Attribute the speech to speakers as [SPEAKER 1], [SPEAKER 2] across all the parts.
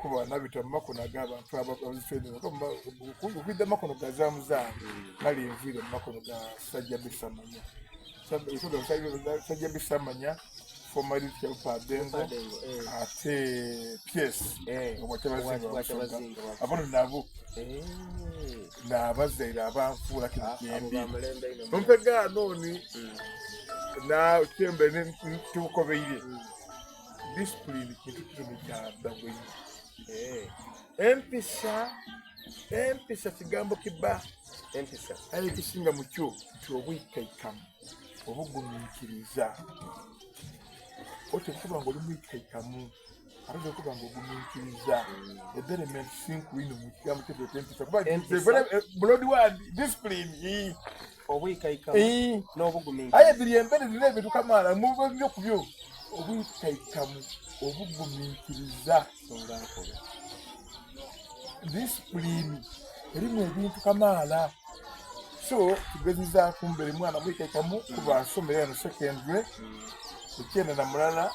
[SPEAKER 1] Kuba nabita mu makono ag'abantu okwidha makono ga Zamuzamu nali nviire mu makono ga Sajjabi Samanya. Sajjabi Samanya formerly Kyalupa Adengo
[SPEAKER 2] eh.
[SPEAKER 1] ate PS
[SPEAKER 2] eh.
[SPEAKER 1] obwakyabazinga abono nabo
[SPEAKER 2] eh.
[SPEAKER 1] n'abazaire abanfuula kino
[SPEAKER 2] ah,
[SPEAKER 1] kyendi ompegaano ni
[SPEAKER 2] hmm.
[SPEAKER 1] nakyembe tukobeire
[SPEAKER 2] hmm.
[SPEAKER 1] Discipline kintu kitono kya ddago inho.
[SPEAKER 2] Eh.
[SPEAKER 1] Empisa empisa kigambo kiba
[SPEAKER 2] empisa
[SPEAKER 1] aye ekisinga mu kyo nti obwikaikamu obugumiikiriza otya okuba nga oli mwikaikamu ate otya okuba nga ogumiikiriza element si nkulu inho mu kigambo kyetweta empisa kuba broad word discipline ii.
[SPEAKER 2] Obwikaikamu
[SPEAKER 1] Ii.
[SPEAKER 2] n'obugumiikiriza.
[SPEAKER 1] Aye biri embere biri ebintu kamaala muba byo ku byo obwikaikamu obugumiikiriza
[SPEAKER 2] Nsonga nkulu.
[SPEAKER 1] Disipulini erimu ebintu kamaala so tugezezaaku mbere mwana mwikaikamu kuba nsomera eno secondary ekyenda na mulala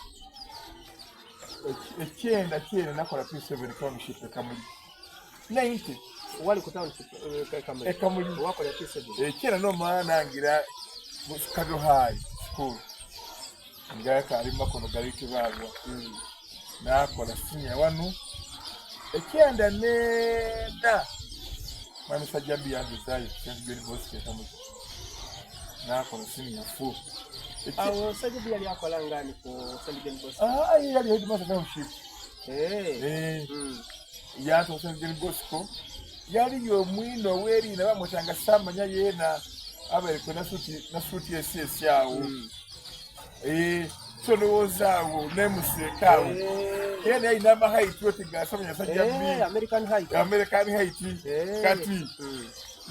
[SPEAKER 1] ekyenda kyene nakola P7 township e Kamuli 90
[SPEAKER 2] Wali ku township eh, Kamuli.
[SPEAKER 1] E Kamuli.
[SPEAKER 2] Wakola P7.
[SPEAKER 1] Ekyenda nomala nangira mu Kado High School nga kaali mu makono gali Kibalwa nakola senior wano ekyenda nena mwami Sajjambi yanzizaayo St John Bosco e Kamuli nakola senior 4
[SPEAKER 2] Awo Sajjambi yali akola ngani ku St John Bosco?
[SPEAKER 1] Ah, ye yali headmaster township.
[SPEAKER 2] Eh.
[SPEAKER 1] Eh.
[SPEAKER 2] Mm.
[SPEAKER 1] Yanta St John Bosco yaliyo omwino ow'eriina bamwetanga Samanya yeena abaire nasuuti nasuuti esi esi awo. Eh, so ndowooza awo nemuseeka awo.
[SPEAKER 2] Eh.
[SPEAKER 1] Yeena yalina amahaiti oti ga Samanya Sajjambi.
[SPEAKER 2] Eh, American Height.
[SPEAKER 1] American Height.
[SPEAKER 2] Eh.
[SPEAKER 1] Kati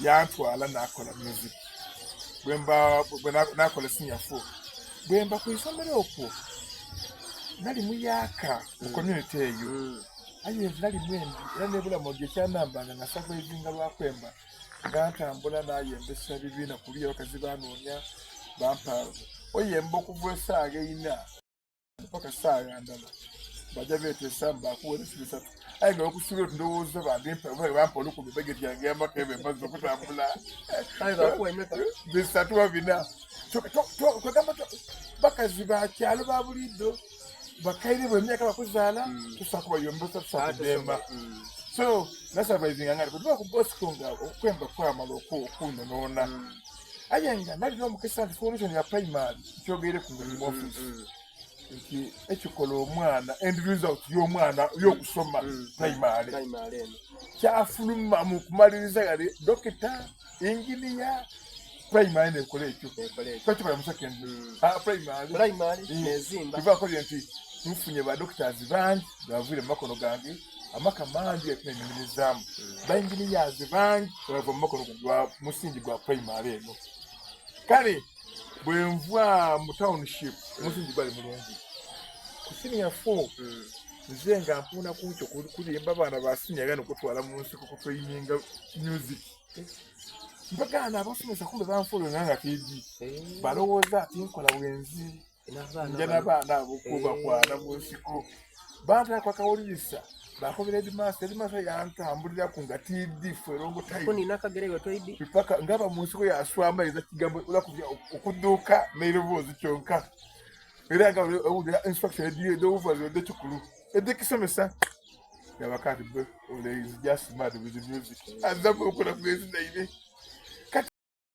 [SPEAKER 1] yantwala nakola music. Bwemba bwe nakola senior 4. Bwemba ku isomero okwo nali muyaaka mu community eyo. Aye nze nali mwembi era n'ebulamu gye kyanambanga nga survivinga lwa kwemba nga ntambula nayembesa ebibiina kuliya abakazi banoonya bampa oyemba okuva esaawa eina paka saawa ndala baja beteesa mbakuwa ebisi bisatu aye nga okusubira oti ndowooza bandimpa bampa olukumi bageti yange yamaka ebe emaze okutambula
[SPEAKER 2] Aye bakuwa emeka?
[SPEAKER 1] bisatu oba bina kwegamba bakazi ba kyalo ba buliidho bakaire bwe emyaka bakuzaala tusobola kubayombesa tusobola kudemba so nasurvivinga nga bwetuba ku Bosco nga okwemba kwamala okunyonoona aye nga nalina omukisa nti foundation ya primary nkyogeire ku mulimu office nti ekikola omwana end result y'omwana y'okusoma primary
[SPEAKER 2] Primary eno.
[SPEAKER 1] kyafuluma mu kumaliriza yali dokita engineer primary nekola ekyo
[SPEAKER 2] Ekola ekyo.
[SPEAKER 1] twakikola mu secondary Ah, primary
[SPEAKER 2] Primary nezimba.
[SPEAKER 1] kivaako nti nfunye ba doctors bangi bavuire mu makono gange amaka mangi gatunenimirizaamu ba engineers bangi bava mu makono gwa musingi gwa primary eno kale bwenva mu township omusingi gwali mulungi ku senior 4 nze nga mpuuna kunkyo kulimba abaana ba senior gano kutwala mu nsiko kutraininga music mpagaana abasomesa kumbe banfuula nga nga keegi balowooza ati nkola bwenzi
[SPEAKER 2] N'abaana
[SPEAKER 1] nja
[SPEAKER 2] bano.
[SPEAKER 1] n'abaana abo kubakwana mu nsiko bantera kwakawulirisa bakobera headmaster headmaster yantambuliraku nga tiidi for a long time
[SPEAKER 2] Kuni nakagere iwe toidi.
[SPEAKER 1] paka ngaba mu nsiko yaswama eza kigambo olakuvya okudduuka n'eroboozi kyonka era nga owulira instruction ed'obuvazi ed'ekikulu ed'ekisomesa yabaka ati bwe ole is just mad with the music azamu okola bwezi naire.